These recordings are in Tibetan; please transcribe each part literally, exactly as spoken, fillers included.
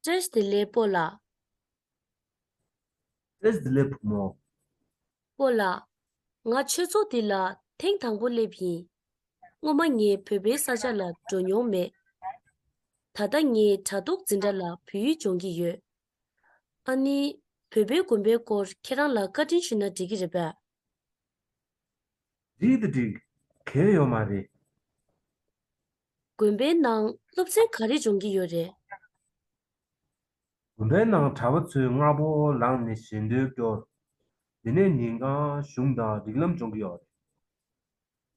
བཀྲ་ཤིས་བདེ་ལེགས་སྤོ་ལགས། བཀྲ་ཤིས་བདེ་ལེགས་བུ་མོ། སྤོ་ལགས། ང་ཆོས་ཚོགས་འདི་ལ་ཐེངས་དང་པོ་སླེབས་ཡིན། སྔོན་མ་ངས་བོད་པའི་ས་ཆ་ལ་འགྲོ་མྱོང་མེད། ད་ལྟ་ངས་དྲ་ཐོག་འཛིན་གྲྭ་ལ་བོད་ཡིག་སྦྱོང་གི་ཡོད། ཨ་ནི། བོད་པའི་དགོན་པའི་སྐོར་ཁྱེད་རང་ལ་བཀའ་དྲིན་ཞུས་ན་འགྲིག་གི་རེད་པས། འགྲིག་འདི་འགྲིག་གལ་ཡོད་མ་རེད། དགོན་པའི་ནང་སློབ་ཚན་ག་རེ་སྦྱོང་གི་ཡོད་རེད། དགོན་པའི་ནང་གྲྭ་པ་ཚོས་སྔ་པོ་ལངས་ནས་ཞལ་འདོན་སྐྱོར། དེ་ནས་ཉིན་གང་གཞུང་དང་རིགས་ལམ་སྦྱོང་གི་ཡོད་རེད།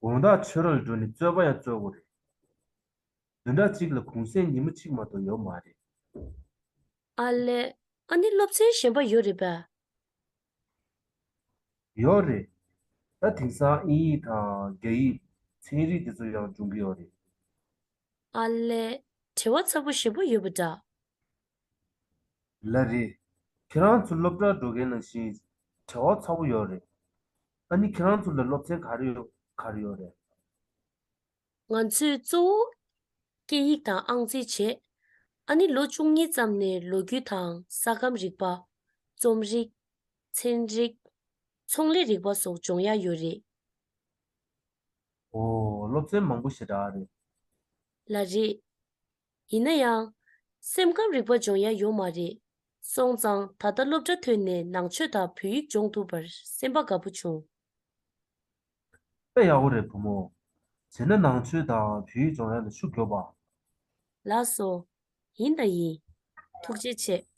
དགོང་དག་ཆོས་རར་འགྲོ་ནས་རྩོད་པ་ཡང་རྩོད་དགོས་རེད། བདུན་ཕྲག་གཅིག་ལ་གུང་སེང་ཉིན་མོ་གཅིག་མ་གཏོགས་ཡོད་མ་རེད། ཨ་ལས། ཨ་ནི་སློབ་ཚན་གཞན་པ་ཡོད་རེད་པས། ཡོད་རེད། ད་དེང་སང་དབྱིན་ཡིག་དང་རྒྱ་ཡིག་ཚན་རིག་དེ་ཚོ་ཡང་སྦྱོང་གི་ཡོད་རེད། ཨ་ལས། བྲེལ་བ་ཚ་པོ་ཞེ་པོ་ཡོད་པ་འདྲ། ལགས་རེད། ཁྱེད་རང་ཚོ་སློབ་གྲྭར་འགྲོ་མཁན་ནང་བཞིན་བྲེལ་བ་ཚ་པོ་ཡོད་རེད། ཨ་ནི་ཁྱེད་རང་ཚོ་ལ་སློབ་ཚན་ག་རེ་ཡོད་ག་རེ་ཡོད་རེད། ང་ཚོས་གཙོ་བོ་སྐད་ཡིག་དང་ཨང་རྩིས་བྱས། ཨ་ནི་ལོ་བཅུ་གཉིས་ཙམ་ནས་ལོ་རྒྱུས་དང་ས་ཁམས་རིག་པ། རྩོམ་རིག་ཚན་རིག་ཚོང་ལས་རིག་པ་སོགས་སྦྱོང་ཡ་ཡོད་རེད། ཨོ། སློབ་ཚན་མང་པོ་ཞེ་དྲག་རེད། ལགས་རེད། ཡིན་ན་ཡང་། སེམས་ཁམས་རིག་པ་སྦྱོང་ཡ་ཡོད་མ་རེད། སོང་ཙང་ད་ལྟ་སློབ་གྲྭ་ཐོན་ནས་ནང་ཆོས་དང་བོད་ཡིག་སྦྱོང་ཐུབ་པར་སེམས་པ་དགའ་པོ་བྱུང་། དཔེ་ཡག་པོ་རེད་བུ་མོ། བྱས་ན་ནང་ཆོས་དང་བོད་ཡིག་སྦྱོང་ཡ་ལ་ཤུགས་རྒྱོབ་པ། ལགས་སོ། ཡིན་དང་ཡིན། ཐུགས་རྗེ་ཆེ།